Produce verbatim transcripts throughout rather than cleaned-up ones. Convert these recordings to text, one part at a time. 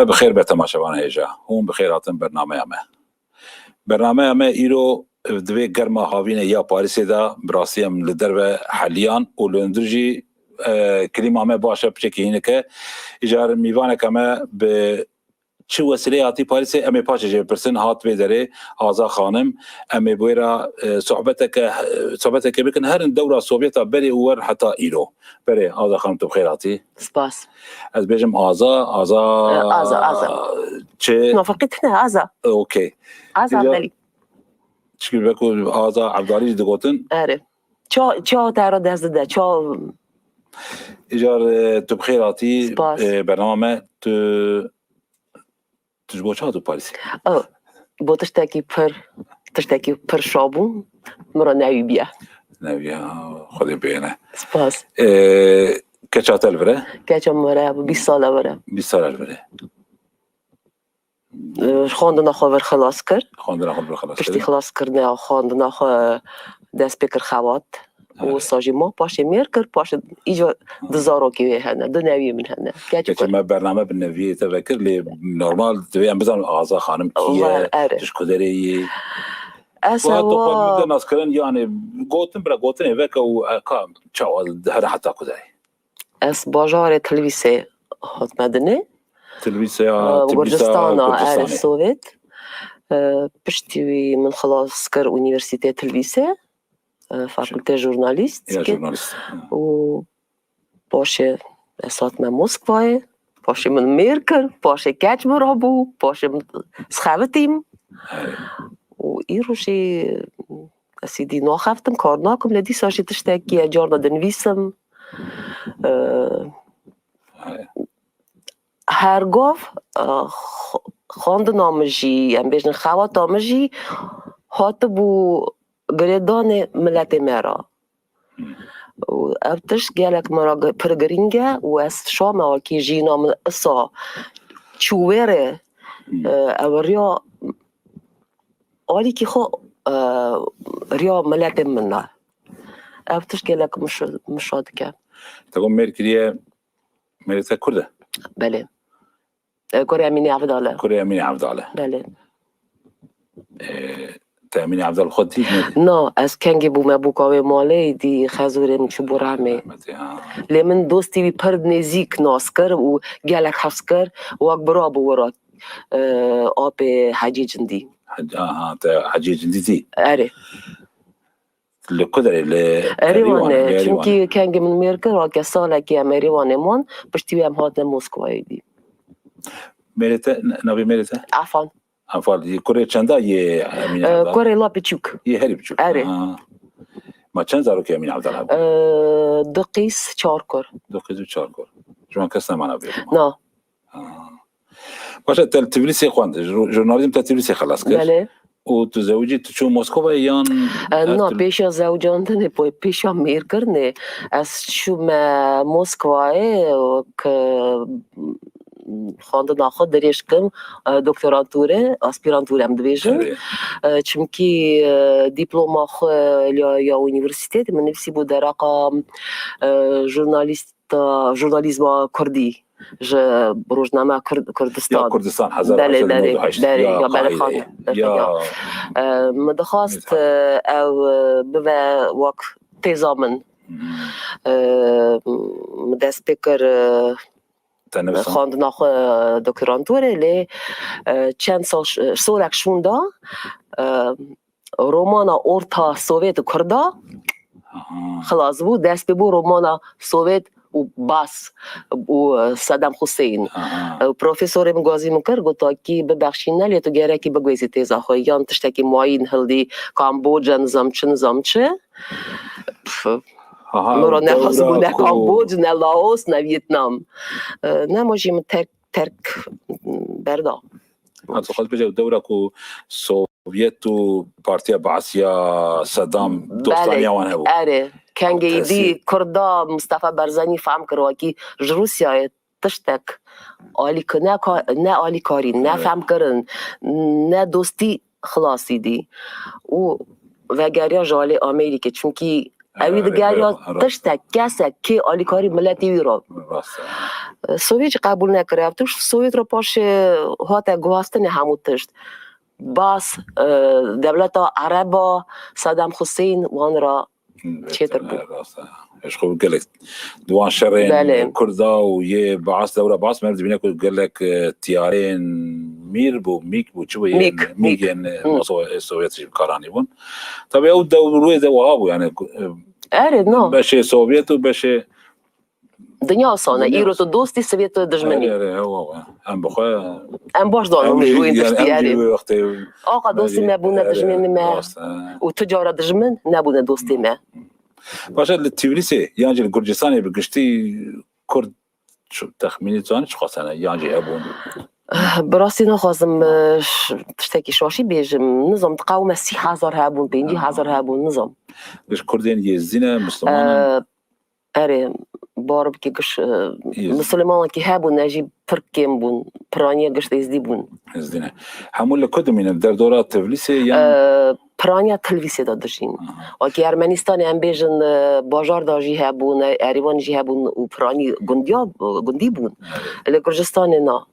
Bi xêr be temaşevan hêja. Hûn bi xêr hatin bernameya me. Bernameya me îro, e, di vê germa havînê ya Parîsê de bi rastî em li derve heliyan û li hundir jî, e, klîma me baş e, piçekî hînik e. Îcar mîvaneke me bi çi wesîleyê hatî Parîsê, em ê paşê jê bipirsin, hat vê derê Aza Xanim. Em ê bi wê re, e, sohbeteke, e, sohbeteke bikin, herin dewra Sovyeta berê û wer heta îro. Berê, Aza Xanim, tu bi xêr hatî. Spas. Ez bêjim Aza, Aza. E, Aza, Aza. Çi? Nafaqî tune Aza. E, okey. Aza Îcar Abdalî. Çikî be ku Aza Abdalî jî digotin. Erê. Ça, ça te re dest dide, ça. Îcar, e, tu bi xêr hatî. Spas. E, bernama me, tu, tu ji bo çi hatî Parîsê? E, bo tiştekî pir, tiştekî pir şa bû, min re newî biye. Newî, ha, Xwedê bihêne. Spas. E, keça te li vir e? Keça min vir e, bîst sal e vir e. Bîst sal e li vir e. E, xwendina xwe vir xilas kir. Xwendina xwe vir xilas kir. Piştî xilaskirina xwendina xwe dest pê kir xewat. Û wisa jî ma, paşê mêr kir, paşê îcar du zarokê wê hene, du newiyê min hene. Keç Keçê me bername bi neviyê te vekir, lê normal divê em bizanin Aza Xanim kî ye, tu ji ku derê yî? Ez Wiha tu xwe wa- min de naskirin, yani gotin bira gotinê veke û, e, ka çawa here heta ku derê? Ez bajarê Tilvîsê hatime dinê. Tilvîsê ya, e, Tilvîsa Gurcistana, erê, Gurcistanê. Sovêt. E, piştî wî min xilas kir Unîversîtê Tilvîsê, e, Fakulte Jurnalîstîkê. Ya, jurnalîst. Û paşê ez hatime Moskwayê, paşê min mêr kir, paşê keç min rabû, paşê min sxevitîm. Erê. Û îro jî ez êdî naxevitim, kar nakim, lê dîsa jî tiştekî ye, carna dinivîsim. E, Erê. Her gav, e, xw-, xwendina min jî, em bêjin xewata min jî hatibû girêdanê miletê me re. Hmm. Û ev tişt gelek min re gi-, pir girîng e û ez şa me wekî jîna min isa çû wê rê, Hmm. e, ew riya alîkî xwe, e, riya miletê min e. Ev tişt gelek min şa-, min şa dike. Te got mêr kiriye, mêrê te Kurd e? Belê. E, Kurê Emînê Evdal e. Kurê Emînê Evdal e. Belê. E, te Emînê Evdal xwe dît, nedît? Na, ez kengî bûme bûka wê malê, dî xezûrê min çûbû rehmê. Rehmetê, ha. Lê min dostî wî pir nêzîk nas kir û gelek hez kir, wek bira bû wira, e, apê Hecî Cindî. Hec-, aha, te Hecî Cindî dî? Erê. Li ku derê? Li Erêwanê, Erêwanê, li Erêwanê. Çimkî kengê min mêr kir, weke salekê em Erêwanê man, piştî wê em hatine Moskwayê dî. Mêrê te, n-, navê mêrê te? Efan. Efan, yê kurê çenda yê Emîn Evdal? Kurê la piçûk. Yê herî piçûk. Erê. Ha. Ma çend zarokê Emîn Evdal hebû? E, du qîz, çar kur. Du qîz û çar kur. Ji wan kes nemana bêrî ma? Na. Ha. Baş e, te li Tiflisê xwend, jur-, jurnalîzm te Tiflisê xelas kir. Belê. Û tu zewicî, tu çû Moskovayê yan, E, e, na, tu pêşiya zewicandinê, po-, pêşiya mêrkirinê, ez çûme Moskovayê, wek, e, xwendina xwe dirêj kim, e, doktorantûre, aspirantûre em dibêjin. Erê. E, çimkî, e, dîploma xwe ya, ya unîversîtetê min nivîsîbû dereqa, e, jurnalîst, e, jurnalîzma kurdî ji rojname Kurd-, Kurdistan. Ya Kurdistan, hezar heşt sed û newed û heşt. Belê, belê, ya, ya, belê, Qahireyê. Xan-, ya, ya. E, min dixwast, e, ew, e, bibe wek têza min. Hmm. E, min dest pê kir, e, Te nivîsand? Xwendina xwe, e, doktorantorê, lê, e, çend sal ş-, sorek şûnda, e, romana Orta Sovyet û Kurda Aha. xilas bû, dest pê bû romana Sovyet û Bas û, e, Saddam Hussein. Aha. E, profesorê min gazî min kir, gota kî bibexşîne, lê tu gerekî biguêzî têza xwe, yan tiştekî mayîn hildî, Kamboca, nizam çi, nizam çi. Pf, Aha, min re ne dewra Hezbû, ne ku Kamboc, ne Laos, ne Vietnam. E, nema jî min terk, terk berda. Ha, tu xwe dibêje dewra ku Sovyet û Partiya Baasiya Sedam Belê, dostaniya wan hebû. Erê. Kengê Ew îdî tesîr. Kurda Mustafa Barzanî fehm kir wekî ji Rûsyayê tiştek alîk-, ne ka-, ne alîkarî, ne Evet. fehmkirin, ne dostî xilasî dî. Û vegeriya ji alê Amerîkê, çimkî Ew ê digeriya tiştek, kesek, kê alîkarî miletê wî re. Sovyet jî qebûl nekiriye. Ev tişt Sovyet re paşê hate guhastinê hemû tişt. Bas, e, dewleta Ereba, Saddam Hussein wan re çêtir bû. Ji xwe gelek di wan şerên Kurda û yê Baas, dewra Baas, me dibîne ku gelek, e, tiyarên mîr bû, mîg bû, çi bû, yên mîg, mîg yên, e, Sovyet jî bi kar anî bûn. Tabii ew dewr wê de wiha bû, yani, e, Erê, no. Beşê Sovyet û beşê Dinya sane. Îro tu dostî, Sovyet tu dijminî. Erê, erê, ew, ew, em bi xwe, em baş zanin wê, wê tiştî, erê. Axa dostî me bûne dijminê me. Û tu cara dijmin nebûne dostê me. Paşa li Tîflîsê yan jî li Gurcistanê bi giştî Kurd çi, texmînî tu zanî çiqas hene yan jî hebûn? Bi rastî naxwazim, eh, ş-, tiştekî şaşî bêjim. Nizam, diqewime sî hezar hebûn, pêncî hezar hebûn, nizam. Ji Kurdên Êzdî ne, Misliman ne? Eh, Erê, bar bikî giş, e, Yêzdî. Misilmanekî hebûn, ne jî pir kêm bûn. Piraniya giş Êzdî bûn. Êzdî ne. Hemû li ku dimînin? Derdora Tiflîsê yan? E, piraniya Tiflîsê de dijîn. Aha. Wekî Ermenistanê em bêjin, e, bajar de jî hebûn, e, Erîvan jî hebûn û piranî gundiya, gundî bûn. Evet. Li Gurcistanê na.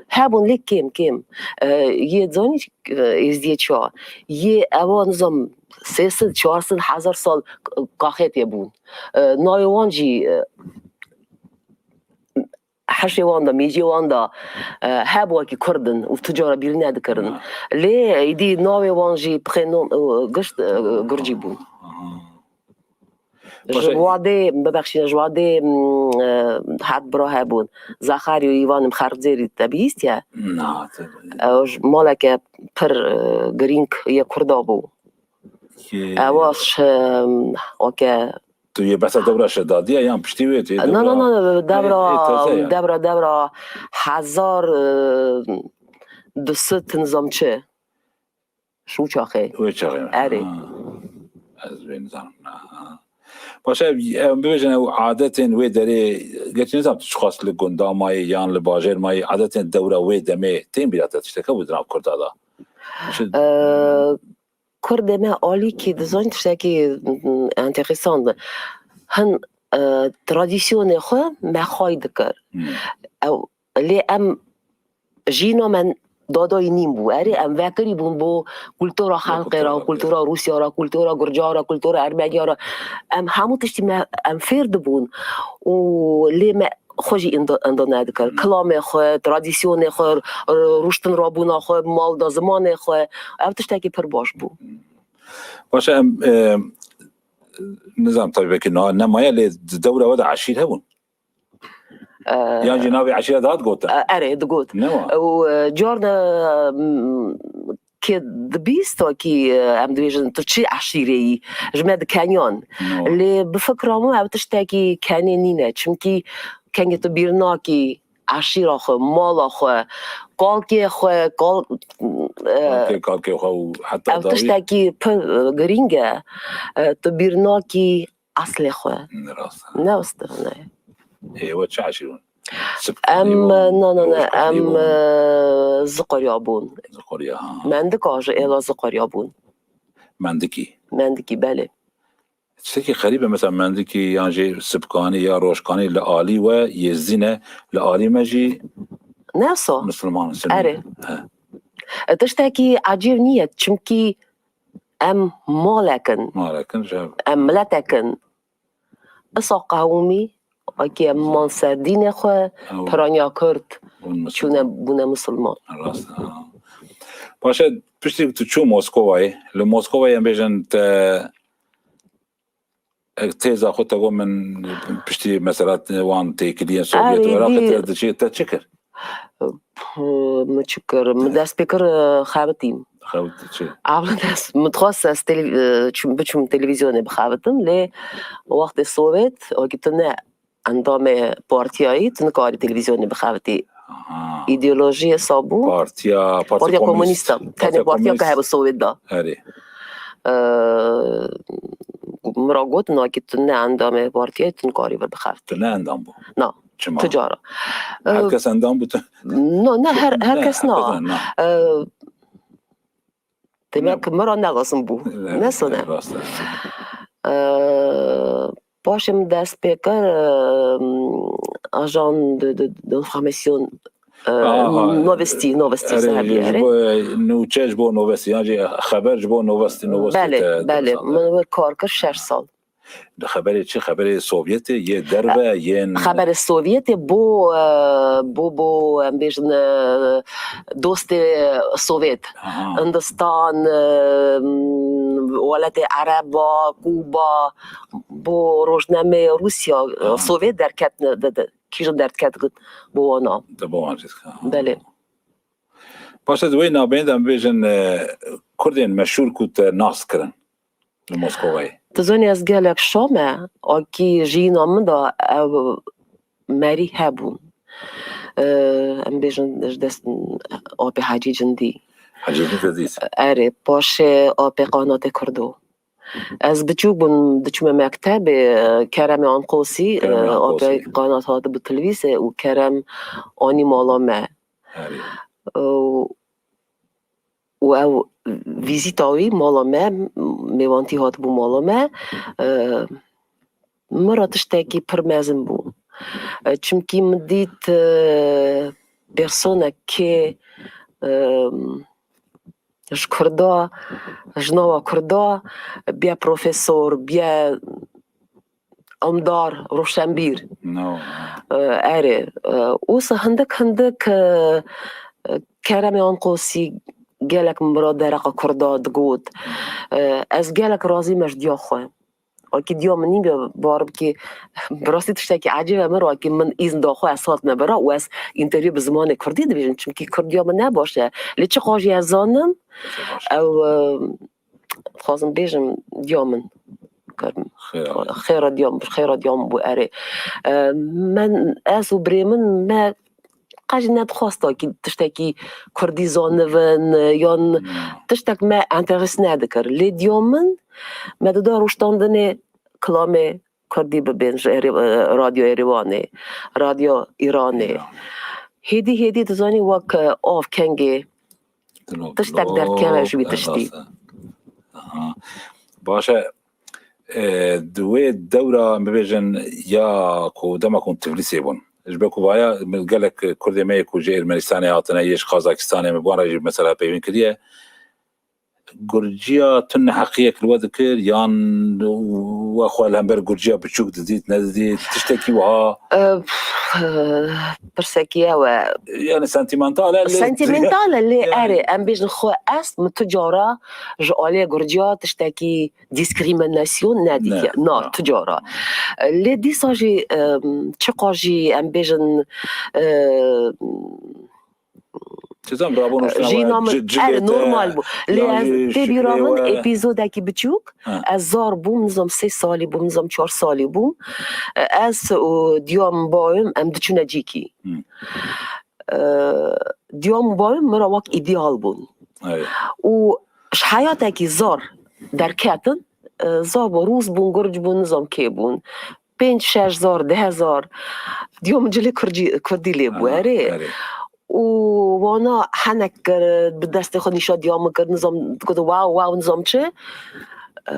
Hebûn lê kêm, kêm. E, yê zanî, e, Êzdiyê çawa? Yê ewa nizam sê sed, çar sed, hezar sal k-, kaxetê bûn. E, navê wan jî, e, heşê wan de, mêcê wan de, e, hebû wekî Kurd in û tu cara bîrî nedikirin. Ha. Lê êdî navê wan jî pixê nom, e, gişt, e, Gurcî bûn. Aha. Ji Wadê, bibexşîne, ji Wadê, mm, e, het bira hebûn. Zexarî û Îvan Xerzêrî te bihîstiye? Na, te Ew ji maleke pir, e, girîng yê Kurda bû. Ewa ji, weke Tu yê behsa dewra Şedadiye yan piştî wê tê? Na, na, na, dewra, dewra, dewra hezar, e, du sed nizam çi? Ji wî çaxê. Wê çaxê. Erê. Ha. Ez wê nizanim. Ha. Paşa, em bibêjin ew adetên wê derê, geç nizam tu çiqas li gunda mayî yan li bajêr mayî, adetên dewra wê demê tên bîra te tişteke bû di nav Kurda de? Çi Eee, Kurdê me alîkî dizanî tiştekî, mm, enteresan e. Hin, eee, tradisyonê xwe me xway dikir. Hmm. Ew, lê em jîna me dadayî nîn bû. Erê, em vekirî bûn bo kultura xelqê re, kultura Rûsya re, kultura Gurca re, kultura Ermeniya re. Em hemû tiştî me, em fêr dibûn. Û lê me xwe jî indo-, indo nedikir. Hmm. Kilamê xwe, tradisyonê xwe, r-, rûştin rabûna xwe, malda zimanê xwe, ev tiştekî pir baş bû. Baş e, em, e, nizam tabii belkî na-, nemaye lê di dewra we de eşîr hebûn. E, Yan jî navê eşîra dihat gotin? E, erê, digot. Ne wa? Û, e, carna, m, kê dibîst wekî, e, em dibêjin, tu çi eşîrê yî? Ji me dikeniyan. No. Lê bi fikra min ev tiştekî kenê nîne. Çimkî kengê tu bîr nakî eşîra xwe, mala xwe, kalkê xwe, kal-, e, Kalkê, kalkê xwe û heta ev dawî. Tiştekî pir, e, girîng e. E, tu bîr nakî eslê xwe. Ne rast e. Ne rast e, ne. Ê, we çi eşîr bûn? Sipkanî Em, bûn, e, na, na, na, Rojkanî em, bûn. E, Ziqorya bûn. Ziqorya, ha. Mendika ji êla Ziqorya bûn. Mendikî. Mendikî, belê. Tiştekî xerîb e, mesela Mendikî yan jî Sipkanî ya Rojkanî li alî we Yêzdî ne, li alî me jî Ne wisa? Misilman, Sunî. Erê. He. E, tiştekî ecêb niye, çimkî em malek in. Malek in, ji hev. Em miletek in. Isa qewimî, wekî em man ser dînê xwe, Ew. Piraniya Kurd, Bûn misilman. Çûne bûne misilman. Rast, ha. Paşa piştî tu çû Moskovayê, li Moskovayê em bêjin te, e, têza xwe te got min piştî mesela wan têkiliyên Sovyet Erê, Iraqê dî- te diçî, te çi kir? P-, min çi kir? Min dest pê kir, e, xebitîm. Xebitî çi? Ev dest, min dixwest ez tele-, e, çûm, biçûm televîzyonê bixebitim, lê wextê Sovyet, wekî tu ne endamê partiyayî, tu nikarî televîzyonê bixebitî. Aha. Îdeolojiyê sa bû? Partiya, Partiya Partiya Komûnîst. Komûnîst e. Tenê partiya ku hebû Sovyet de. Erê. E, min ra gotin, wekî tu ne endamê partiyayî, tu nikarî vir bixebitî. Tu ne endam bû? Na. Çima? Ticara. Her kes endam bû tu? No, ne her, her kes na. Her kes na. Ee, demek ki min ra nexwazin bû. Ne sene. Rast e. E, paşê min dest pê kir, e, ajan de, de, de informasiyon, e, Aha, novestî, novestî erê, sahibi ji erê. Bo nûçe ji bo novestî, yan jî xeber ji bo novestî, novestî Belê, te, te belê. Min wir kar kir şeş sal. Di xeberê çi? Xeberê Sovyetê, yê derve, yên Xeberê Sovyetê bo, e, bo, bo, em bêjin, e, dostê Sovyet. Aha. Hindistan, e, welatê Ereba, Kuba, bo rojnameyê Rûsya, e, Aha. Sovyet derketine, de, de, kîjan derdiket bo wana. De bo wan jî dike. Aha. Belê. Paşê di wê navbeyê de em bêjin, e, Kurdên meşhûr ku te nas kirin li Moskovayê. Tu zanî ez gelek şa me, akî jiyîna min de ew merî hebûn. E, em bêjin ji dest apê Hecî Cindî. Hecî Cindî. Erê, paşê apê Qanatê Kurdo. Ez biçûk bûm, diçûme mektebê, Keremê Anqosî, Keremê e, Anqosî. Apê Qanat hatibû tilvîzê û Kerem anî mala me. Erê. Û, û ew vîzîta wî mala me, mêvantî hatibû mala me, e, min re tiştekî pir mezin bû. E, çimkî min dît, e, personekê, e, ji Kurda, ji nava Kurda, bîye profesor, bîye amdar, roşenbîr. No. E, erê, e, wisa hindik, hindik, e, e, Keremê Anqosî gelek min bi ra dereqa Kurda digot. E, ez gelek razî me ji diya xwe. Wekî diya min nîn be, bar bikî, bi rastî tiştekî ecêb e min re, wekî min îzn da xwe ez hatime bira û ez întervîw bi zimanê Kurdî dibêjim, çimkî Kurdiya min ne baş e. Lê çiqas jî ez zanim, ew, e, dixwazim bêjim, diya min. Xêra. Xêra diya min, xêra diya min bû, erê. E, men, ez û birê min, me qe jî nedixwasta kî tiştekî Kurdî zanibin, e, yan Hmm. tiştek me enterese nedikir. Lê diya min, me dida rûştandinê kilamê Kurdî bibên ji Êrî-, e, Radyo Êrîwanê, Radyo Îranê. Îran. Hêdî hêdî dizanî wek, e, av kengê Dilo, tiştek dilo, derdikeve ji wî ev tiştî. Rast e. Aha. Baş e, e, di wê dewra, em bibêjin, ya ku dema ku Tiflîsê bûn. Ji ber ku vaya gelek Kurdê me yê ku ji Ermenistanê hatine, yê ji Qazakistanê, me bi wan re jî mesela peyvîn kiriye. Gurciya tu neheqiyek li we dikir, yan we xwe li hember Gurciya biçûk didît, nedidît, tiştekî wiha? E, pf, e, pirsekî ew e. Yani sentimental e, lê Sentimental e, lê yani erê, em bêjin xwe est, min tu cara ji aliyê Gurciya tiştekî diskriminasyon nedîtiye. Ne, Na, ne. Tu cara. Lê dîsa jî, e, çiqas jî em bêjin, e, Çizem rabûn rûştina Jîna we, min, ci-, cilê erê, te, normal bû. Lê yan ez jî tê bîra şiklê min we. Epîzodekî biçûk, Ha. ez zar bûm, nizam sê salî bûm, nizam çar salî bûm. Ez û diya min bayim, em diçûne cîkî. Hmm. E, diya min bayim min re wek îdeal bûn. Evet. Û ji heyatekî zar derketin, e, zar bû, rûs bûn, gurc bûn, nizam kê bûn. Pênc, şeş zar, deh zar. Diya min cilê kurcî-, kurdî lê bû, Ha, erê. erê. Û wana henek kir, bi destê xwe nîşa diya min kir, nizam, digot, "Wow, wow", nizam çi? E,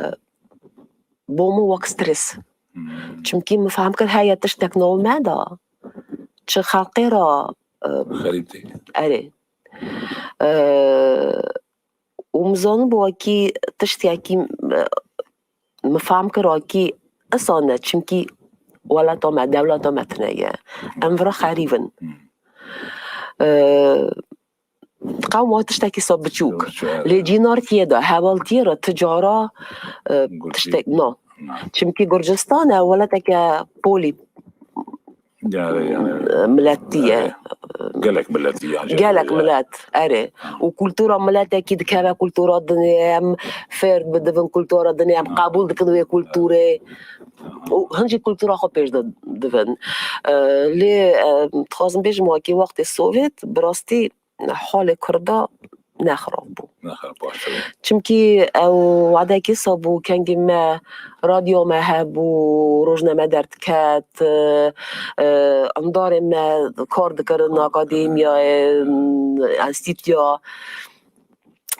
bo min wek stres. Hmm. Çimkî min fehm kir, heye tiştek nav me da. Çi xelqê ra, e, Xerîb tê. Erê. E, û min zanibû wekî tiştekî, e, min fehm kir wekî isan e, çimkî welata me, dewleta me tune ye. Em vira xerîb in. Hmm. E, qewma tiştekî sa biçûk. Biçûk, evet. Lê cînartiyê de, hevaltiyê re ti cara, e, Gurcî. tiştek, no. Na. Çimkî Gurcistan e welateke polî, Yani, yani. e, miletî ye. Evet. Gelek miletî yani. Gelek Yani. milet, erê. Ha. Û kultura miletekî dikeve kultura dinê, em fêr dibin kultura dinê, em Ha. qebûl dikin wê kulturê. Ha. Û hin jî kultura xwe pêş de dibin. E, lê, e, dixwazim bêjim, wekî wextê Sovyet, bi rastî halê Kurda ne xirab bû. Ne xirab, baş e. Çimkî ew wadekî sa bû, kengî me, radyo me hebû, rojname derdiket, e, e, andarê me kar dikirin akademiyayê, enstîtuya.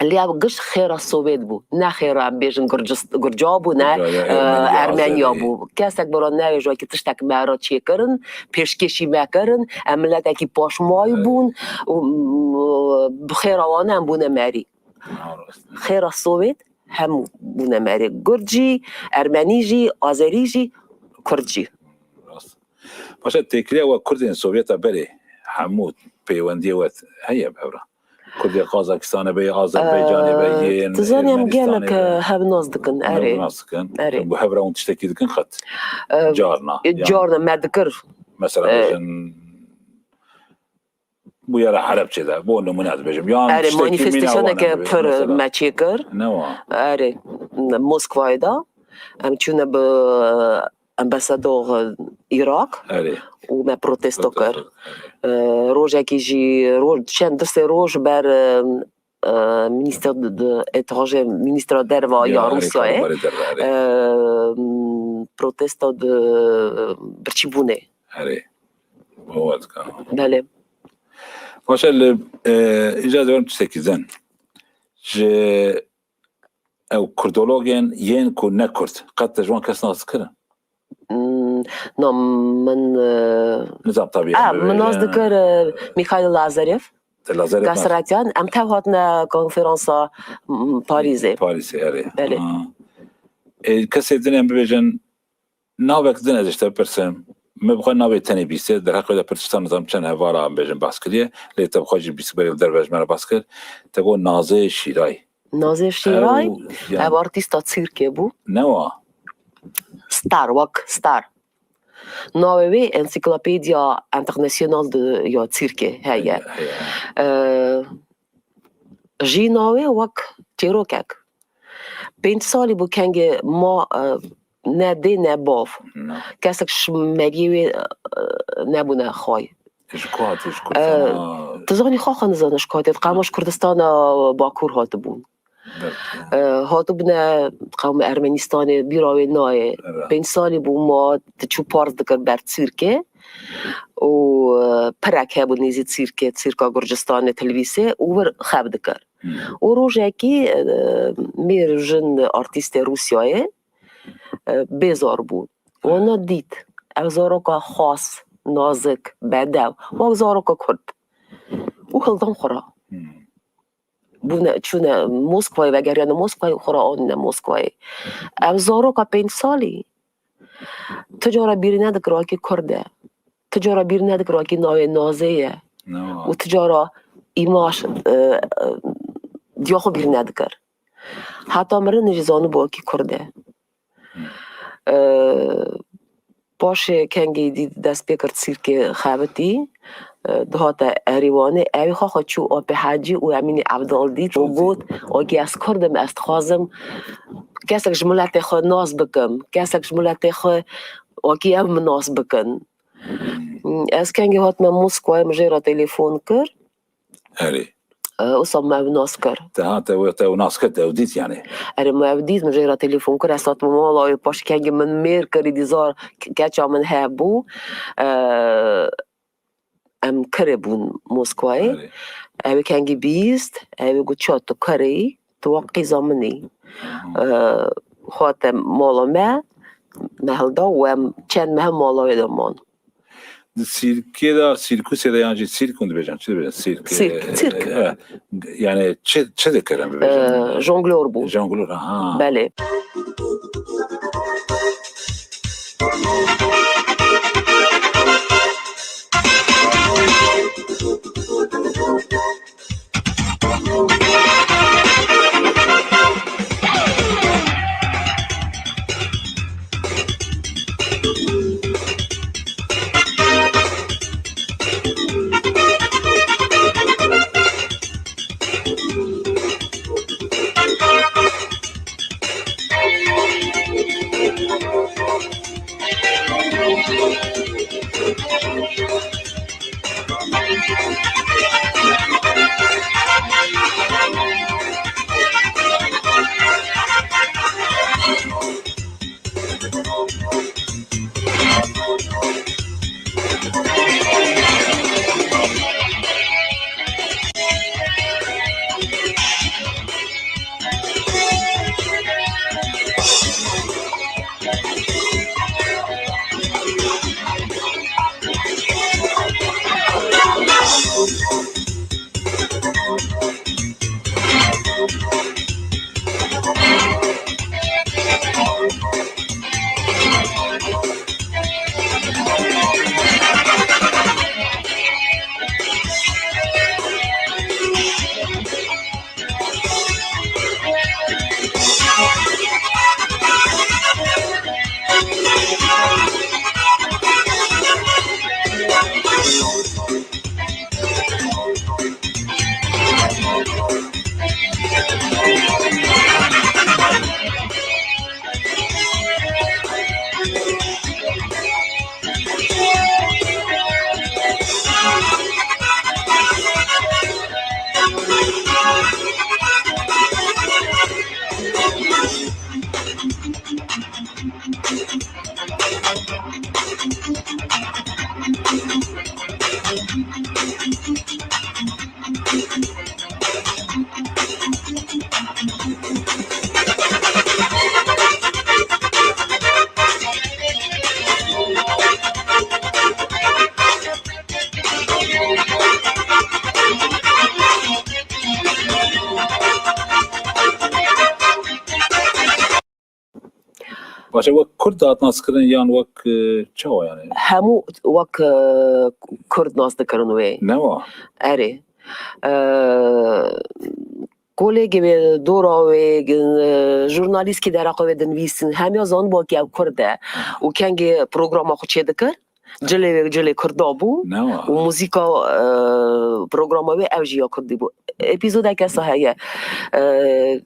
Lê ev giş xêra Sovêt bû. Ne xêra em bêjin Gurcist-, Gurca bû, ne, Gurca ya, e, Ermeniya, Ermeniya Azerî. Bû. Kesek bi ro newêjo ki tiştek me re çêkirin, pêşkêşî me kirin, em miletekî paşmayî, evet, bûn û, m-, bi xêra wan em bûne merî. Ha, rast. Xêra Sovêt hemû bûne merî. Gurcî, Ermenî jî, Azerî jî, Kurd jî. Rast. Paşa têkiliya we Kurdên Sovyeta berê hemû peywendiyê we heye bi hev re? Kurdê Qazakistanê be, Azerbaycanê be, Ee, yên tu zanî em Ermenistanê gelek, be. E, hev nas dikin, erê. Hev nas dikin. Erê. Bi hev re hûn tiştekî dikin qet? Ee, carna, e, yan carna me dikir. Mesela, ee, bêjin, bûyera Helebçê de, bo nimûne dibêjim. Yan erê, tiştekî mîna manifestasyoneke wan e, pir mesela. Me çêkir. Ne wa? Erê, Moskwayê de. Em çûne bi ambasador Îraq, erê, û me protesto kir. Protesto, erê. E, rojekî jî, roj, çend du sê roj ber, e, e, minister de, de étranger, ministra derva, ya, ya, erê, Rûsyayê, karûbarê derve, erê. E, m, protesto de birçîbûnê. Erê. Bo we dika. Belê. Paşa li, e, îca dewam tiştekî din. Ji ew kurdologên yên ku ne kurd, qet te ji wan kes nas dikirin? Hmm, na min, e, nizam tabii, a, em min nas bêjin, dikir, e, Mikhail Lazarev, Lazarev nas. Gasratyan, em tev hatine konferansa, m, Parîzê. Parîzê, erê. Belê. Ha. E, kesê din em bibêjin, navek din ez ji te bipirsim. Min bi xwe navê tenê bîstiye, derheqê de pirtûkan nizam çend hevara em bêjin behs kiriye, lê te bi xwe jî bîstberê li derve ji me re behs kir. Te got Nazê Şîray. Nazê Şîray, ew, yan, ev artîsta Çîrkê bû. Ne wa? Star, wek star. Navê wê Encyclopedia International de ya Çîrkê heye. Heye, heye. Ee, jî navê wek çêrokek. Pênc salî bû kengê ma, e, ne dê ne bav. Na. Kesek ji meriyê wê, e, nebûne xway. Ji ku hatî, ji Kurdistana? E, tu zanî, xwe xwe nizane ji ku hatî. Qewma ji Kurdistana Bakur hatibûn. Belkî. E, hatibûne qewma Ermenistanê, bîra wê nayê. Evet. Pênc salî bû ma diçû pars dikir ber Çîrkê. Û, e, pirek hebû nêzî Çîrkê, Çîrka Gurcistanê, Tilvîsê û wir xev dikir. Hmm. Û rojekî, e, mêr û jin artîstê Rûsyayê, e, bêzar bûn. Wana dît, ev zaroka xas, nazik, bedew, wek zaroka Kurd. Û hildan xwe re. Hmm. Bûne, çûne Moskwayê, vegeriyane Moskwayê û xwe re anîne Moskwayê. Ev zaroka pênc salî, tu cara bîr nedikir wekî Kurd e. Tu cara bîr nedikir wekî navê Nazê ye. Ne wa. Û tu cara îmaj, e, e, diya xwe bîr nedikir. Heta mirinê jî zanibû wekî Kurd e. Hmm. E, paşê kengî dî dest pê kir Çîrkê xebitî, e, dihate Erîwanê. Ewî xwe xwe çû Apê Hecî û Emînî Evdal dît û got, wekî ez Kurd im, ez dixwazim kesek ji miletê xwe nas bikim, kesek ji miletê xwe wekî ev min nas bikin. Hmm. Ez kengê hatime Moskwayê, min jê re telefon kir. Erê. E, wisa me ew nas kir. Te ha, te, te ew nas kir, te ew dît yani. Erê, me ew dît, min jê re telefon kir, ez hatime mala wê, paşê kengê min mêr kirî, dî zar ke-, keça min hebû. E, em kirê bûn Moskwayê. Erê. Ew kengî bîst, ew got, "Ça tu kirî, tu wek qîza min î." Aha. E, hate mala me, me hilda û em çend meh mala wê de man. Di sîrkê de, sîrkûsê de yan jî sîrk hûn dibêjin, çi dibêjin? Sîrk, sîrk, e, sîrk. E, yani çi, çi dikirin bibêjin? E, jonglor bû. Jonglor, aha. Belê. Paşê wek Kurd dihat naskirin yan wek, e, çawa yani? Hemû wek, e, Kurd nas dikirin wê. Ne wa? Erê. E, Kolegê wê, dora wê, e, jurnalîstkî dereqa wê dinivîsin, hemiya zanibû ki ew Kurd e û kengê programa xwe çêdikir. Cilê wê cilê Kurda bû. Ne wa? Û muzîka, e, programa wê ew jî ya Kurdî bû. Epîzodeke sa heye. E,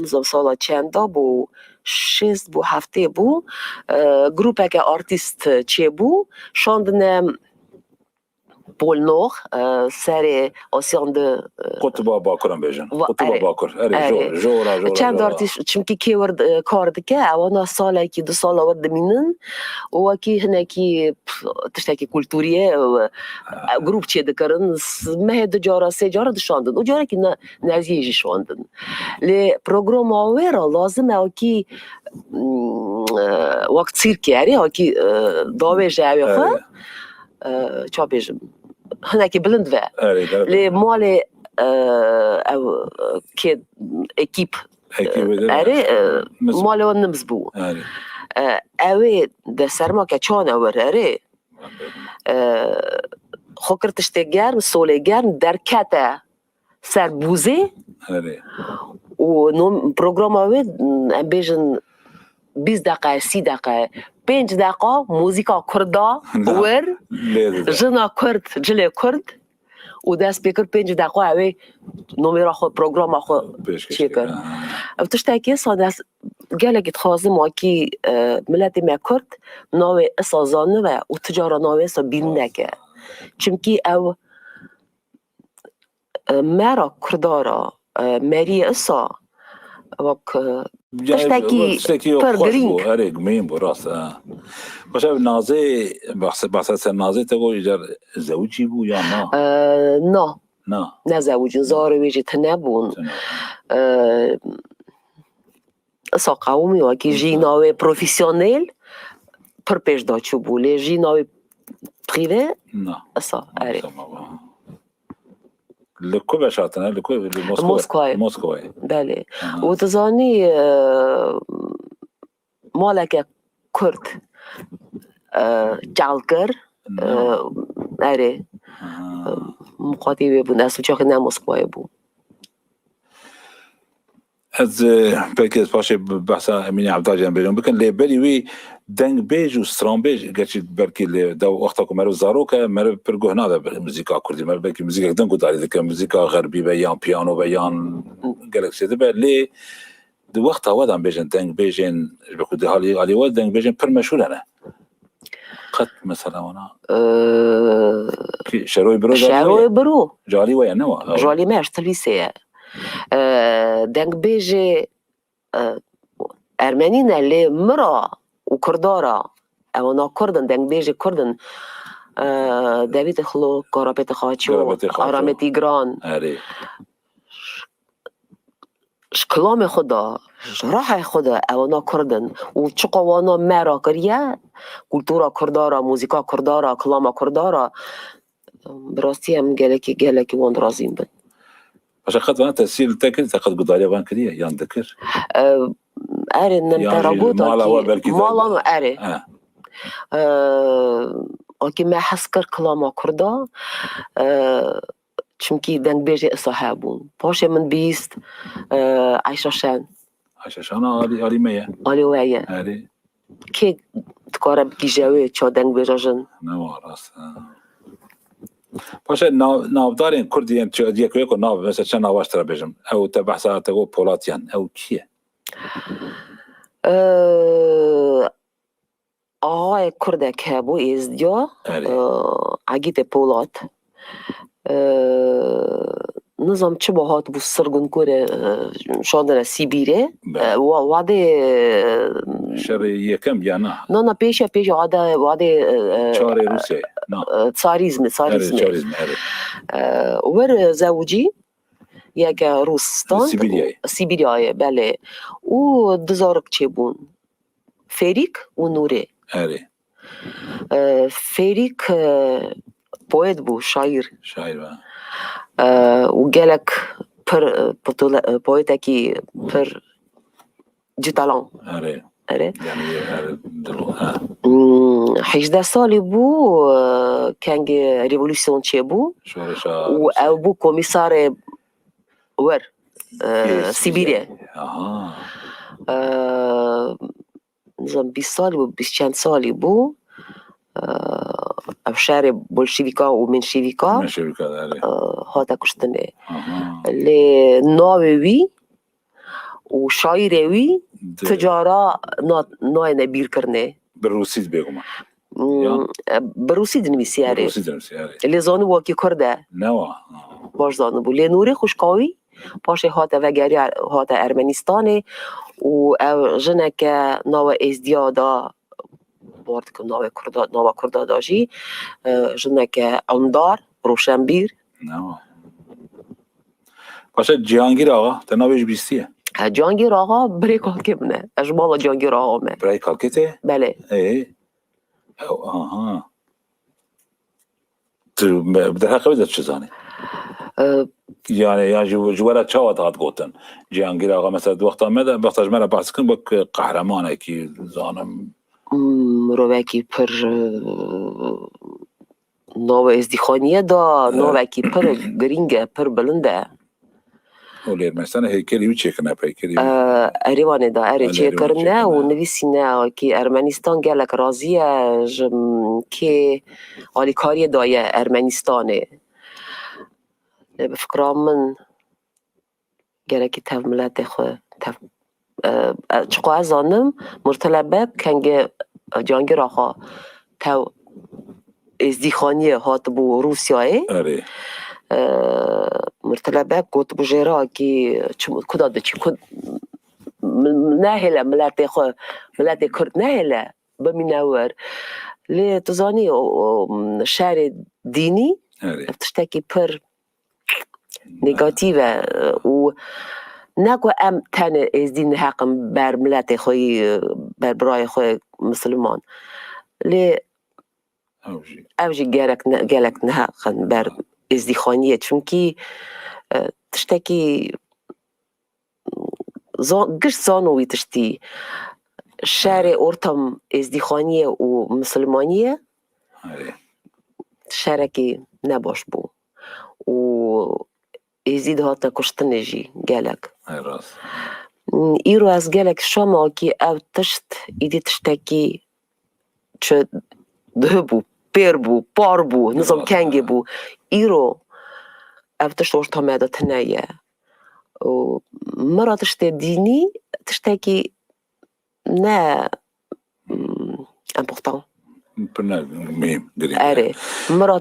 nizam sala çenda bû, şêst bû, heftê bû. E, grûpeke artîst çêbû. Şandine Pol Nord, e, serê Asyan di, e, Qutba Bakur em bêjin. Va-, Qutba erê. Bakur. Erê, erê. Jor, jora, jora, Çend jora. Artîst, çimkî kê wir, e, kar dike, ewana salekî, du sala wir dimînin û wekî hinekî, pf, tiştekî kulturî ye, e, e, grûp çêdikirin, s-, mehê du cara, sê cara dişandin. Û carekî ne-, neziyê jî şandin. Lê programa wê re lazim e wekî, mm, e, wek sîrkê, erê, wekî, e, davêje ew ê xwe. Erê. E, ça bêjim, hinekî bilind ve. Erê, erê. Lê malê, e, ew, e, kê ekîp, Ekîp e, de erê, e, niz bû. Malê wan niz bû. Erê. E, ew ê de serma ke çane wir, erê. E, xwe kir tiştê germ, solê germ, derkete ser bûzê. Erê. Û no programa wê, em bêjin, bîst deqe, sî deqe, pênc deqa muzîka Kurda wir, jina Kurd, cilê Kurd û dest pê kir pênc deqa ew ê nomêra xwe, programa xwe çêkir. Ev tiştekî sa dest gelekî dixwazim wakî, e, miletê me Kurd navê isa zanive û ti cara navê isa bîn neke. Çimkî ew e, me ra Kurda ra, e, meriyê isa wek, e, tiştekî pir girîng. Erê, mihîm bû, rast, ha. Paşa nazê, bahse-, bahset ser nazê te got, îcar zewicî bû ya na? E, na. Na. Ne zewicîn, zarê wê jî tune bûn. Tune. E, isa qewimî wekî jî navê profesyonel pir pêş de çûbû, lê jî navê prîve isa, erê. Li ku veşartine? Li ku? Li Moskowê. Moskowê. Moskowê. Belê. Aha. Û tu zanî, e, maleke Kurd, e, çal kir, e, erê. Aha. E, muqatî wê bûn. Ez çaxê ne Moskowê bû. Ez, e, belkî ez paşê bi behsa Emînê Evdal jî em bêjin bikin, lê berî wî dengbêj û stranbêj, gerçî belkî lê dew wexta ku meriv zarok e, meriv pir guh nade ber muzîka kurdî. Meriv belkî muzîkek din guhdarî dike, muzîka xerbî be yan piyano be yan gelek şêdî be, lê di wexta we de em bêjin dengbêjên, ji ber ku di halî, alî we dengbêjên pir meşhûr hene. Qet mesela wana? Ee, Kî? Şeroyê Biro, Şeroyê Biro. Ji alî we ye, ne wa? Ji alî me, ji Tilvîsê ye. Ee, dengbêjê, e, ermenî ne, lê min ra û Kurda ra, ewana Kurd in, dengbêjê Kurd in. Ee, Devîtê Xilo, Karapêtê Xaço, Karapêtê Xaço. Aramê Tîgran. Erê. kilamê xwe de, ji rahê xwe de ewana Kurd in û çiqa wana me rakiriye, kultura Kurda re, muzîka Kurda re, kilama Kurda re, bi rastî em gelekî, gelekî wan dirazîn bin. Paşa qet vana tesîr li te kir, te qet gudariya van kiriye, yan dikir? Ev, erê, nem Yan te jî rabût mala akî, we belkî de- mala me erê. Ha. Ev, akî me hez kir kilama Kurda, ev, çimkî dengbêjê isa hebûn. Paşê min bîst, ev, Ayşe Şen, Ayşe Şana alî, alî me ye. alî we ye. Erê. Kê dikare bigîje wê ça dengbêja jin? Ne wa rast. Ha. Paşa nav, navdarên Kurd yên çi, yek wê ku nav, mesela çend nava ji te re bêjim. Ew te behsa te got Polatyan. Ew kî ye? Ev, axayê Kurdek hebû, Êzdiya, Erê. ev, Egîtê Polat. Ev, nizam çi bo hatibû sirgunkorê, ev, şandine Sîbîrê. Be. Ev, wa-, wadê, ev, Şerê yekem ya na? Na, na, pêşe, pêşe, wade, wadê, ev, ev, Çarê Rûsê. Na. ev, Tsarîzmê, Erê, Tsarîzmê. Çarîzmê, erê. Ev, wir zewicî, yeke Rûsistan. Sîbîryayê. Sîbîryayê, belê. Û du zarok çêbûn. Fêrîk û Nûrê. Erê. Ev, Fêrîk, ev, poet bû, şaîr. Şaîr be. Ev, û gelek pir, ev, potole-, ev, poetekî pir citalan. Erê. Erê. Yani, erê, dilo, ha. Hmm, hejdeh salî bû, ev, kengê revolûsyon çêbû. Şoreşa Û Rûsê. Ew bû komîsarê wir, ev, Yê Sîbîrê. Aha. Ev, nizam bîst salî bû, bîst çend salî bû. Ev, ev şerê bolşevîka û menşevîka, Menşevîka, erê. ev, hate kuştinê. Aha. Lê navê wî û şaîrê wî Di- ti cara na-, nayêne bîrkirinê. Bi rûsî dibê guma. Hmm, Ya. Ev, bi rûsî dinivîsî, Bi erê. Rûsî dinivîsî, erê. Lê zanibû wekî Kurd e. Ne wa? Baş zanibû. Lê Nûrê xwişka wî paşê hate vegeriya, hate Ermenistanê û ev jineke nava Êzdiya da, bar dikim navê Kurda, nava Kurda da jî, e, jineke endar, roşenbîr. Ne wa? Paşa Cihangîr Axa, te navê jî bîstiye? Ha, Cihangîr Axa birê kalkê min e. Ez ji mala Cihangîr Axa me. Birayê kalkê te? Belê. Ê. Ew, aha. Tu me, bi derheqê wê de çi zanî? Ev, Yani, ya ji, ji we re çawa dihat gotin? Cihangîr Axa, mesela, di wexta me de, wexta ji me re behs dikin, wek qehremanekî, zanim. Hmm, mirovekî pir, ev, nava Êzdîxaniyê da, Evet. navekî pir girîng e, pir bilind e. Û li Ermenistanê heykelî wî çêkirine, peykerî wî. Ev, Erêwanê da, erê, Erê, Erêwanê çêkirine û çêkirine. nivîsîne ki Ermenistan gelek razî ye ji, m, kê alîkariyê daye Ermenistanê. Lê bi fikra min gerekî tev miletê xwe, tev, e, e, çiqo ez zanim, Murtele Beg kengê, e, Cihangîr Axa tev Êzdîxaniyê hatibû Rûsyayê. Erê. E, Murtele Beg gotibû jê re ki çi, kuda diçî, kud, m-, nehêle miletê xwe, miletê Kurd nehêle, bimîne wir. Lê tu zanî, o, o, şerê dînî, Erê. ev tiştekî pir negatîf e û ne ku em tenê êzdî neheqin ber miletê xwe yî, ber birayê xwe misilman. Lê Ew jî. ev jî gerek ne, gelek neheqin ber êzdîxaniyê. Çimkî, e, tiştekî zan-, giş zano wî tiştî. Şerê ortam êzdîxaniyê û misilmaniyê Erê. şerekî nebaş bû. Û êzî dihatine kuştinê jî gelek. Erê rast. Îro ez gelek şama ki ev tişt, îdî tiştekî çi dihibû, pêr bû, par bû, nizam Rast, kengê ha. Bû. Îro ev tişt orta me de tine ye. Û min re tiştê dînî tiştekî ne, mm, important. Pir ne muhîm, girîng. Erê, min re,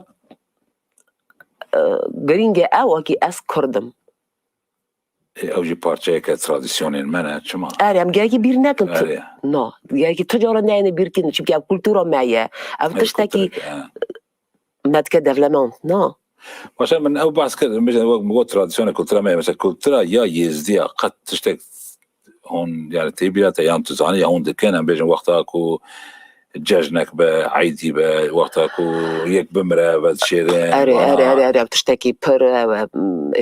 e, girîng e ew ki ez Kurd im. Ê, ew jî parçeyeke tradisyonên me ne, çima? Erê, em gerekî bîr nekin tu. Erê. Na, gerekî tu cara neyêne bîrkirin, çimkî ev kultura me ye. Ev Ev tiştekî kultureke, he. me dike development, na. Başa min ew behs kir, min bêjin wek min got, tradisyona kultura me, mesela kultura ya Yêzdiya qet tiştek hûn, yani tê bîra te yan tu zanî ya hûn dikin, em bêjin wexta ku cejnek be, eydî be, wexta ku yek bimire, vedişêrin, Erê, erê, erê, erê, ew tiştekî pir, ew, em,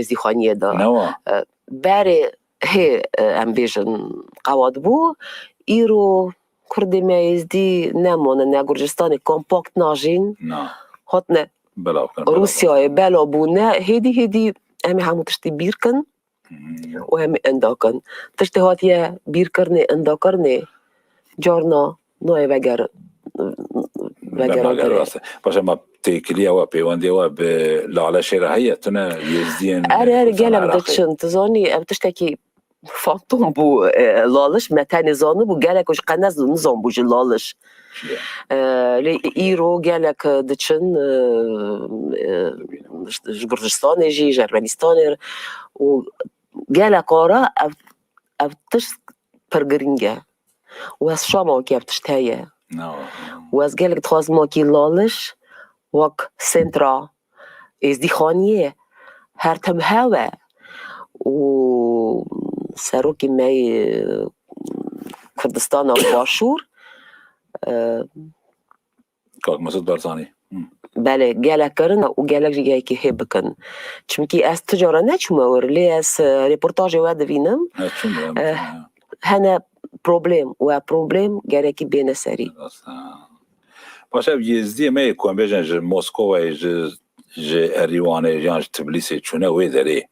êzdîxaniyê de. Newa. E, berê hê, e, em bêjin qewat bû, îro Kurdê me êzdî nemane, ne Gurcistanê kompakt najîn, Na. Hatine Belav kirin, belav. Rûsyayê bela bûne, hêdî hêdî em ê hemû tiştî bîr kin Hmm. û em ê inda kin. Tiştê hatiye bîrkirinê, indakirinê, carna nayê veger-, vegerankirinê. Veger, rast e. Başa ma têkiliya we, pêwendiya we bi Laleşê re heye, tune Yêzdiyên Erê, erê, gelek Iraqê diçin. Tu zanî, ev tiştekî fantom bû, e, Laliş, me tenê zanibû, gelek ji qe nez-, nizanbû ji Laliş. Çi ye? E, lê îro gelek diçin, e, e, Dibînim. ji, ji Gurcistanê jî, ji Ermenistanê re û gelek ara ev, ev tişt pir girîng e. Û ez şama wekî ev tişt heye. No. Û ez gelek dixwazim wekî Laliş, wek sentra êzdîxaniyê her tim hewe û serokê me yê Kurdistana Başûr, e, Kak Mesûd Barzanî. Hı. Belê, gelek kirin û gelek jî gelekî hê bikin. Çimkî ez ti cara neçûme wir, lê ez, e, reportajê we divînim. Ez çûm, ya, E, çûm, ya. Hene problem û ev problem gerekî bêne serî. Rast e. Paşa ev Yêzdiyê me yê ku em bêjin ji Moskowayê, ji, ji Erîwanê yan ji Tbilîsê çûne wê derê.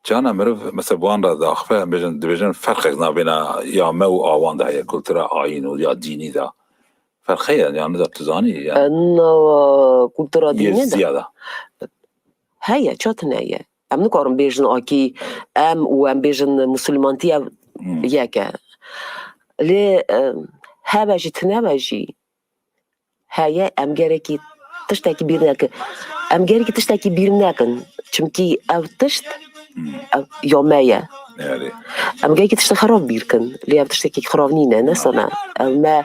Cana meriv, mesela, bi wan re diaxife, em bêjin, dibêjin ferqek navbêna ya me û awan de heye, kultura, ayîn û ya dînî de. Ferq heye, yan nida tu zanî, yan E, nava kultura dînî de. Yêzdiya de. Heye, çatin heye. Em nikarin bêjin akî em û em bêjin musulmantî ev Hmm. yek e. Lê, e, heve jî, tineve jî heye, em gerekî tiştekî bîr nekin. Em gerekî tiştekî bîr nekin. Çimkî ev tişt, Hmm. ev ya me ye. Erê. Em gerekî tiştek xirab bîr kin. Lê ev tiştekî xirab nîne, ne sana. Ev me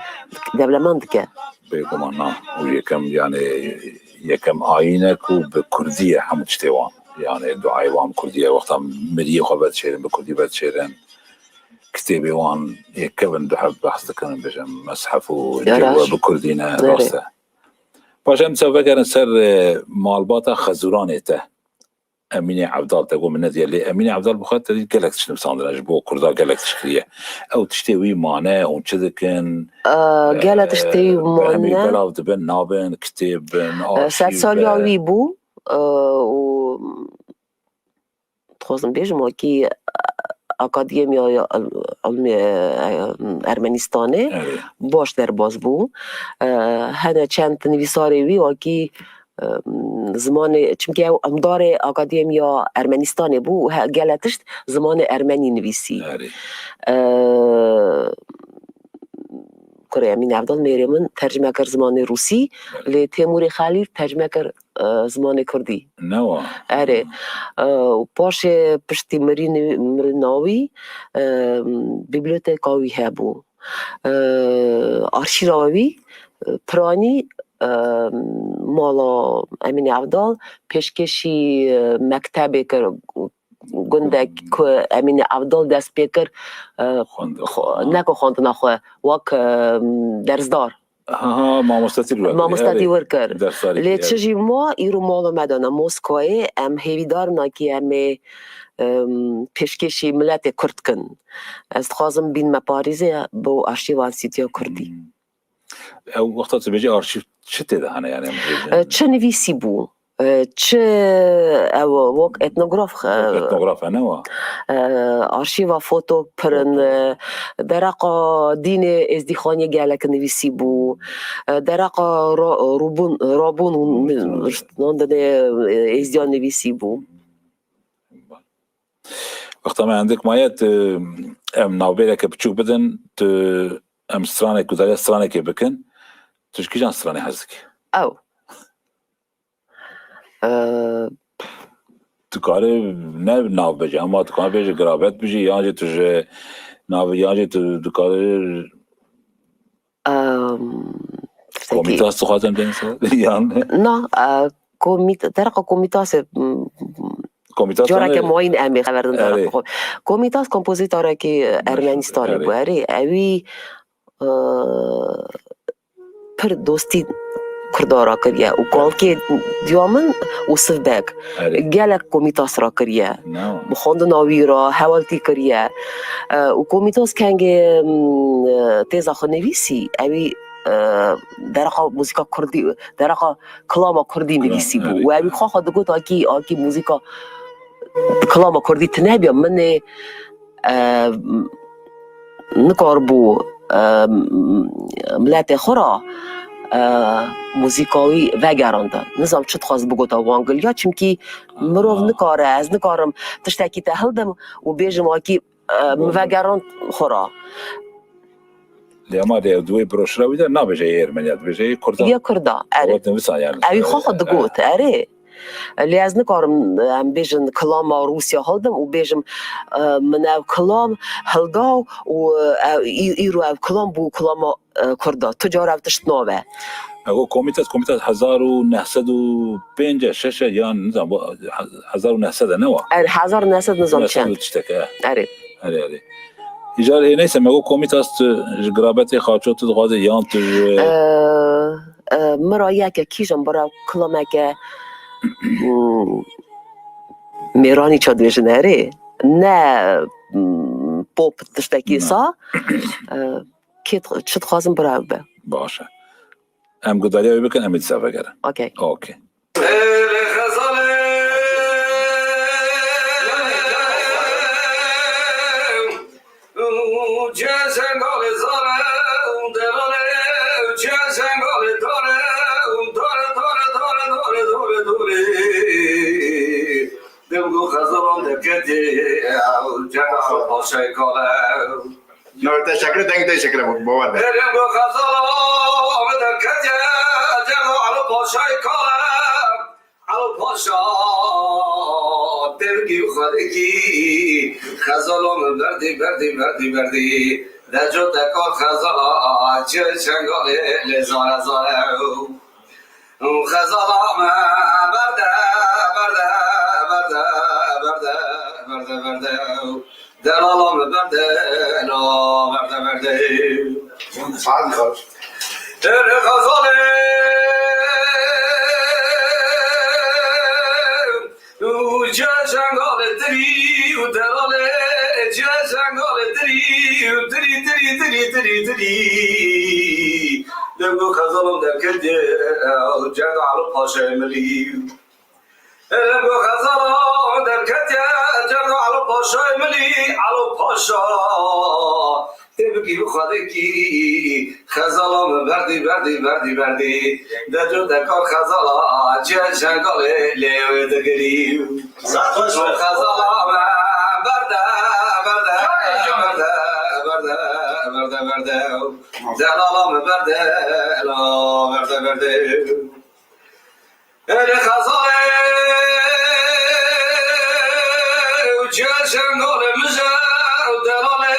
dewlemend dike. Bêguman na. Û yekem, yani, yekem ayîn e ku bi kurdî ye hemû tiştê wan. Yani, duayê wan bi kurdî ye. Wexta miriyê xwe vedişêrin, bi kurdî vedişêrin. Kitêbê wan yê kevin du heb behs dikin, bêjin mezhef û Ya cihê we rast. bi kurdî ne, Erê. rast e. Paşa em dîsa vegerin ser, e, malbata Xezûranê te. Emînê Evdal te got min nediye, lê Emînê Evdal bi xwe te dî gelek tişt nivîsandine, ji bo Kurda gelek tişt kiriye. Ew tiştê wî mane, hûn çi dikin? E, gelek tiştê wî E, berhemê mane. Belav dibin, nabin, kitêb bin, E, arşîv sed saliya be. wî bû, e, û dixwazim bêjim, wekî, e, Akademiya ya Il-, Ilmê, e, Ermenistanê Erê. baş derbas bû. E, hene çend nivîsarê wî, wekî, e, zimanê, çimkî ew hemdarê Akademiya Ermenistanê bû û he-, gelek tişt zimanê ermenî nivîsî. Erê. E, Kurê Emîn Evdal mêrê min tercime kir zimanê rûsî, Belê. lê Têmûrê Xelîl tercime kir, e, zimanê kurdî. Newa. Erê. Hmm. E, û paşê piştî mirî-, mirina wî, e, biblioteka wî hebû. E, arşîva wî, e, piranî, e, mala Emîn Evdal pêşkêşî, e, mektebê kir, gundek ku Emîn Evdal dest pê kir, e, Xwendin. xwe-, Ha. ne ku xwendina xwe, wek, e, dersdar. Ha, ha, mamostetî wir kir. Mamostetî Erê. wir kir. Dersdarî Lê kir, çi erê. jî ma, îro mala me de ne Moskowayê, em hêvîdar in akî em ê, em, pêşkêşî miletê Kurd kin. Ez dixwazim bînme Parîzê bo arşîva Enstîtuya Kurdî. Hmm. Ew wexta tu bêjî arşîv çi tê de hene, yani, em bêjin? E, çi nivîsî bû? E, çi ew wek etnograf, e, Wek etnograf, e, ne wa? e, arşîva foto pir in, Foto. e, dereqa dînê êzdîxaniyê gelek nivîsî bû. E, dereqa ro-, rûbûn, rabûn û Rûbûn. nandinê, e, êzdiyan nivîsî bû. Wexta me hindik maye, tu em navbêreke biçûk bidin, tu em stranek ku dare stranekê bikin, tu ji kîjan stranê hez dikî? Ew. Eee, Tu karî ne nav bêjî, ama tu karî bêjî girabet bijî, yan jî tu ji nav, yan jî tu dikarî Eee, tiştekî komîtas dixwazin bên ser, yan? Na, eee, Komît-, dereqa Komîtasê, m, Komîtas careke yani mayîn em ê xeber din dereqa Erê. xwe. Komîtas kompozîtorekî Ermenistanê Erê. bû. Erê, ewî, e, pir dostî Kurda ra kiriye û kalkê diya min Ûsif Beg Erê. gelek Komîtas ra kiriye. Ne? Bi xwendina wî ra hewltî kiriye. E, û Komîtas kengê, m, e, têza xwe nivîsî, ewî, e, dereqa muzîka kurdî, dereqa kilama kurdî Kilam, nivîsî bû. Erê. Û ewî xwe xwe digot, akî, akî muzîka kilama kurdî tune biya, min ê, e, nikaribû, e, miletê xwe ra, e, muzîka wî vegeranda. Nizam çi dixwaz bigota wan giliya, çimkî mirov Aha. nikare, ez nikarim tiştekî te hildim û bêjim akî, e, min Doğru. vegerand xwe ra. Lê ama de ew di wê broşura wî de nabêje yê Ermeniya, dibêje yê Kurda. Ya Kurda, erê. Ew nivîsa yani. Ewî xwe xwe Erê. digot, erê. Lê ez nikarim, em bêjin kilama Rûsya hildim û bêjim, e, min ev kilam hilda û, e, î-, îro ev kilam bû kilama, e, Kurda. Tu cara ev tişt nabe. Ego Komîtas, Komîtas hezar û neh sed û pênc e, şeş e, yan nizam, bu he-, hezar û neh sed e, ne wa? Er hezar û neh sed nizam Neh sed çend. û tiştek e. Erê. Erê, erê. Îcar ê neyse, me got Komîtas tu ji girabetê xaço tu dixwaze yan tu ji E, e, min ra yeke kîjan bira kilameke, hmm, mêranî ça dibêjin erê. Ne, hmm, pop tiştekî Ne. sa. E, kê dix-, çi dixwazim bira ew be. Baş e. Em guhdariya wê bikin, em ê dîsa vegerin. Okey. Okey. Navê te şekir e, dengê te şekir e, bo-, bawer be. Elo Xezala derketiye, Elo Paşayê Kale, Elo Paşa, devgî xwedekî, Xezala min berdî, berdî, berdî, berdî. Deco te kar Xezala, çi çengalê lê zare zare. Xezala me berde, berde, berde, berde, berde, berde. Delala me berde, la berde, berde. Saat kaç? Ere Xezalê. Û çe çengalê tirî û delalê, çe çengalê tirî û tirî, tirî, tirî, tirî, tirî. Deng û Xezalan derketiye, ew cerda Elo Paşayê Milî. Deng û Xezalan derketiye, cerda Elo Paşayê Milî, Elo Paşa. Tê bikî bi xwedekî, Xezala min berdî, berdî, berdî, berdî. Deco dekar Xezala, çiya çengalê lê wê digirî. Xezala me berde, berde, berde, berde, berde, berde. Delala me berde, la berde, berde. Êrê Xezalê û çiya çengalê min je û delalê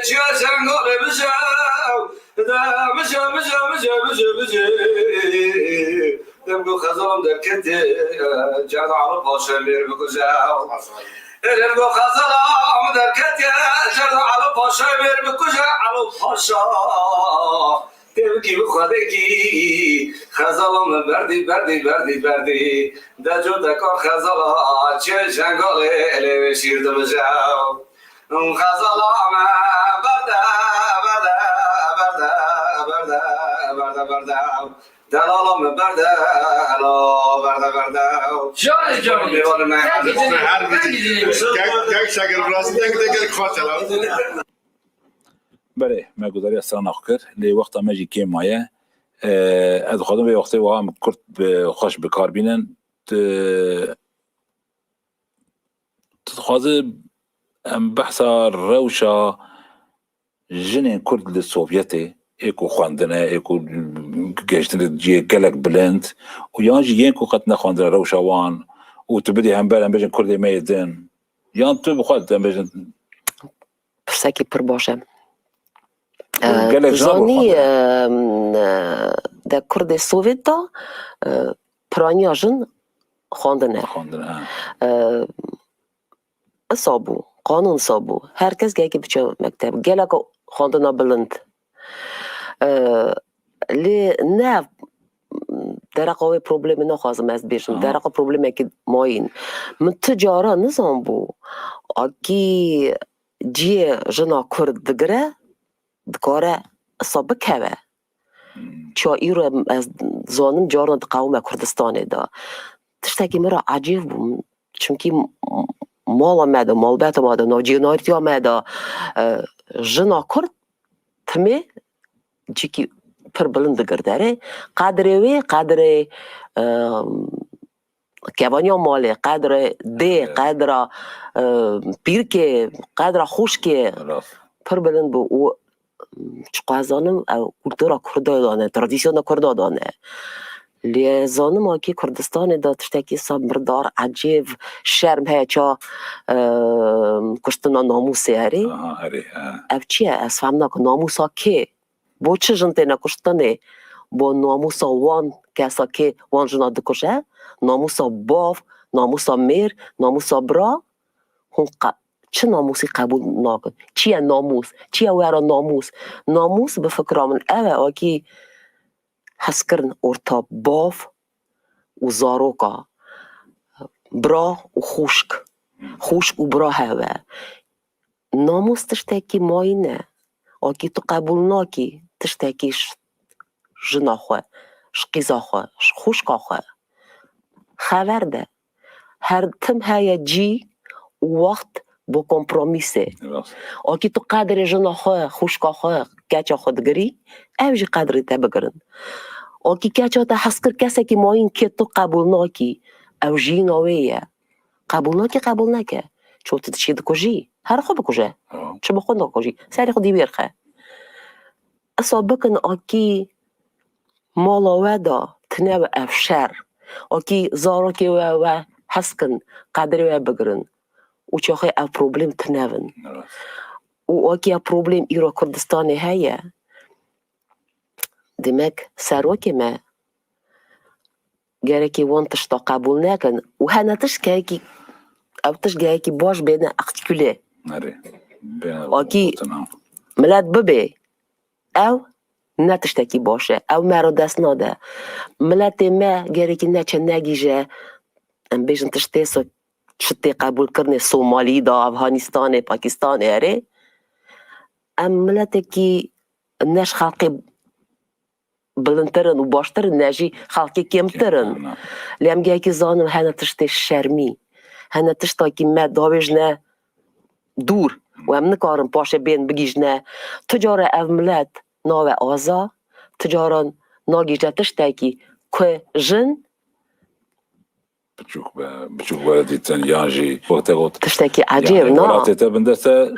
çiya çengalê min je û de min je, min je, min je, min je, min je. Dem go Xezalam derketiye, cerda Elo Paşa mêr bikuje. Êrê go Xezalam derketiye, cerda Elo Paşa mêr bikuje, Elo Paşa. Tê bikî bi xwedekî, Xezala min berdî, berdî, berdî, berdî. Deco dekar Xezala, çi çengalê lê wê şîr dimije. Xezala me berde, berde, berde, berde, berde, berde, berde. Delala me berde, la berde, berde. Canê canê. Mêvanê me. Her gidin, her gidin. Gel, gel şagir burası, gel, gel, gel, kaç ala. Belê, me guhdariya strana xwe kir, lê wexta me jî kêm maye. Eee, ez dixwazim vê wextê wiha em kurt bi xweş bi kar bînin. Tu, tu dixwaze em behsa rewşa jinên kurd li Sovyetê, ê ku xwendine, ê ku gehiştine cihê gelek bilind û yan jî yên ku qet nexwendine rewşa wan û tu bidî hember em bêjin kurdê me yê din, yan tu bi xwe em bêjin Pirsekî pir baş e. Gelek jina zanî, e, de Kurdê Sovyet de, e, piraniya jin xwandin e. Xwandin, ha. E, Isa bû, qanûn isa bû. Her kes gehekî biçe mekteb. Gelek xwendina bilind. E, lê ne dereqa wê problemê naxwazim ez bêjim. Aha. Dereqa problemekî mayîn. Min tu cara nizanbû. Akî ciyê jina Kurd digire, dikare isa bikeve. Hmm. Ça îro ez zanim carna diqewime Kurdistanê de. Tiştekî min re ecêb bû. Çimkî m-, mala me de, malbeta me de, navcînartiya me de, e, jina Kurd timê cîkî pir bilind digirte. Erê, qedrê wê, qedrê, e, kevaniya malê, qedrê dê, Evet. qedra, e, pîrkê, qedra xwişkê Rast. pir bilind bû û çiqas zanim ew kultura Kurda dane, tradisyona Kurda dane. Lê zanim akî Kurdistanê de tiştekî sa mirdar, ecêb, şerm heye ça, e, kuştina namûsê erê. Aha, erê, ha. Ev çi ye? Ez fem nakim. Namûsa kê? Bo çi jin têne kuştinê? Bo namûsa wan kesa kê wan jina dikuje? Namûsa bav, namûsa mêr, namûsa bira? Hûn qe-, çi namûsî qebûl nakin? Çi ye namûs? Çi ye wera namûs? Namûs bi fikra min ev e, akî hezkirin orta bav û zaroka, bira û xwişk, xwişk û bira hev e. Namûs tiştekî mayîn e. Akî tu qebûl nakî tiştekî ji jina xwe, ji qîza xwe, ji xwişka xwe xever de. Her tim heye cî û wext bo kompromîsê. Rast. Akî tu qedrê jina xwe, xwişka xwe, keça xwe digirî, ew jî qedrê te bigirin. Akî keça te hez kir kesekî mayîn kê tu qebûl nakî, ew jiyîna wê ye. Qebûl nakî, qebûl neke. Ço tu diçî dikujî, her xwe bikuje. Ha. Çi bi xwe nakujî, serê xwe dî wêr xe. Isa bikin akî mala we da tine we ev şer. Akî zarokê we, we hez kin, qedrê we bigirin. Û çaxê ev problem tine bin. Rast. Û akî ev problem îro Kurdistanê heye. Demek serokê me gerekî wan tişta qebûl nekin. Û hene tişt gerekî, ev tişt gerekî baş bêne artikule. Erê. Bêne Akî gotina. Milet bibê, ew ne tiştekî baş e. Ew me re dest nade. Miletê me gerekî neçe negîje, em bêjin tiştê so-, çi tê qebûlkirinê Somalî de, Afganistanê, Pakistanê erê. Em miletekî ne ji xelkê bilindtir in û baştir in, ne jî xelkê kêmtir in. Kêmtir in, ha. Lê em gelekî zanin hene tiştê şermî, hene tiştakî me davêjne dûr û em nikarin paşê bên bigihîjne. Tu cara ev milet nabe aza, tu caran nagihîje tiştekî ku jin Biçûk be, biçûk were dîtin, yan jî wextê got, tiştekî yani, ecêb na. welatê te bindeste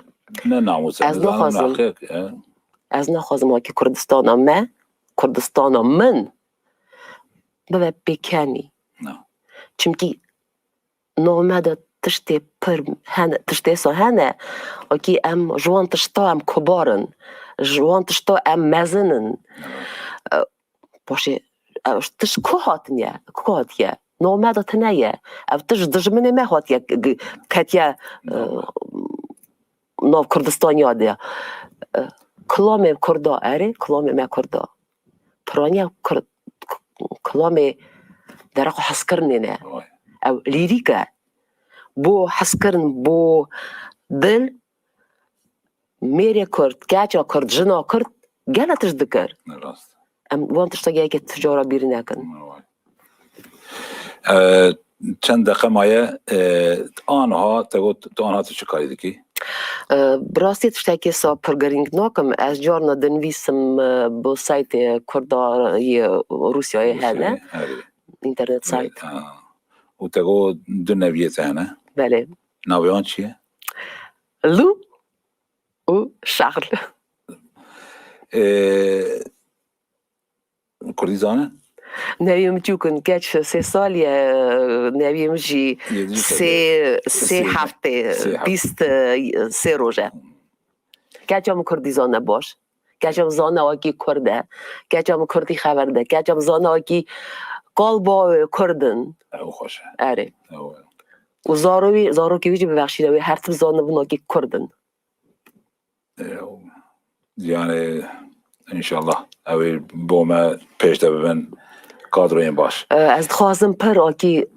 ne namûs e, Ez nizanim naxwazim. ne heq e. Ez naxwazim wekî Kurdistana me, Kurdistana min bibe pêkenî. Na. Çimkî nav me de tiştê pir hene, tiştê sa hene, wekî em ji wan tişta em kubar in, ji wan tişta em mezin in. E, Paşê, ev tişt ku hatiniye, ku hatiye? Nav me de tine ye. Ev tişt ji dijminê me hatiye, g-, g-, ketiye, e, Doğru. nav Kurdistaniya de. E, Kilamê Kurda, erê, kilamê me Kurda. Piraniya Kurd, k-, kilamê dereqa hezkirinê ne. Vay. Ew lîrîk e. Bo hezkirin, bo dil, mêrê Kurd, keça Kurd, jina Kurd, gele tişt dikir. Rast. Em wan tişta gelekê tu cara bîr nekin. Vay. E, çend deqe maye, e, anha, te got, tu anha tu çi karî dikî? E, bi rastî tiştekê sa pir girîng nakim. Ez carna dinivîsim, e, bo saytê Kurda yê Rûsyayê hene. Erê. Înternet sayt. Ha. Û te got du neviyê te hene? Belê. Navê wan çi ye? Lou û Charles. E, Kurdî zane? Neviyê min çûk in, keç sê sal ye, neviyê min jî Yedî sê, sê Sê. heftê, Sê heftê. bîst sê roj e. Keça min Kurdî zane baş. Keça min zane wekî Kurd e. Keça min Kurdî xeber de. Keça min zane wekî Kalba wê Kurd in. Ew xweş e. Erê. Ew e. Û zaro wî, zarokê wî jî bibexşîne wê her tim zanibin wekî Kurd in. Ew, yani, înşallah, ew ê bo me pêş de bibin kadroyên baş. E, ez dixwazim pir wekî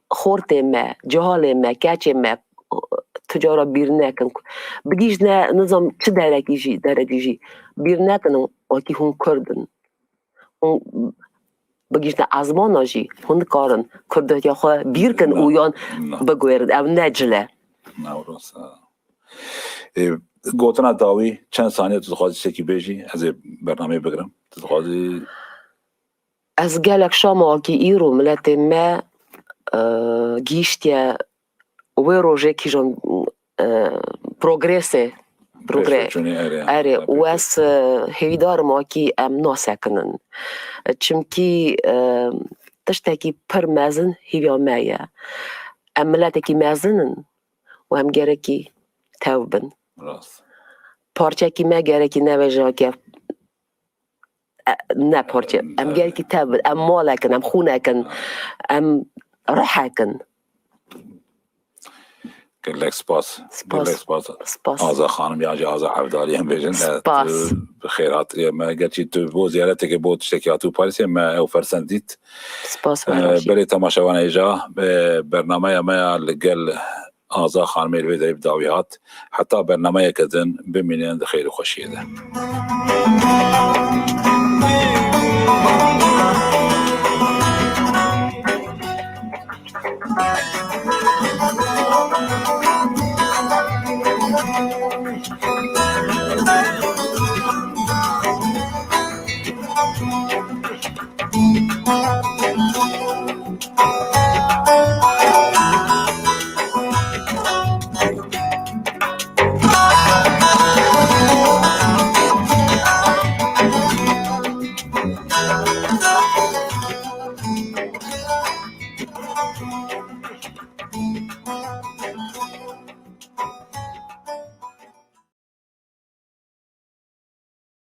xortê me, cihalê me, keçê me, tu cara bîr nekin. Bigihîjne, nizam çi derekî jî, derekî jî bîr nekin, wekî hûn Kurd in. Hûn bigihîjne ezmana jî, hûn dikarin Kurdetiya xwe bîr kin û yan biguêrin. Ew ne cil e. Ne, rast e. Ê, gotina dawî çend saniye tu dixwazî ştekî bêjî, ez ê bernameyê bigirim. Tu dixwazî Ez gelek şama wekî îro miletê me, e, gihîştiye wê rojê kîjan, e, progresê, progre-, Pêşveçûnê, erê, erê, erê, û pêşveçûnê. Ez, e, hêvîdar im wekî em nasekinin. Çimkî, e, tiştekî pir mezin hîviya me ye. Em miletekî mezin in û em gerekî tev bin. Rast. Parçekî me gerekî nevêje wekî e, ne parçe. Em, em, gerekî tev bin, em malek in, em xûnek in, em ruhek in. Gelek spas. Spas. Gelek spas. Spas. Aza Xanim yan jî Aza Evdalî em bêjin. E, Spas. Tu bi xêr hatî. Me gerçî tu bo ziyareteke bo tiştekî hatî parîsê me ew fersend dît. Spas. E, Berê temaşevanê hêja, e, bernameya me ya li gel Aza Xanimê li vê derê bi dawî hat. Heta bernameyeke din bimînin di xêr û xweşiyê de.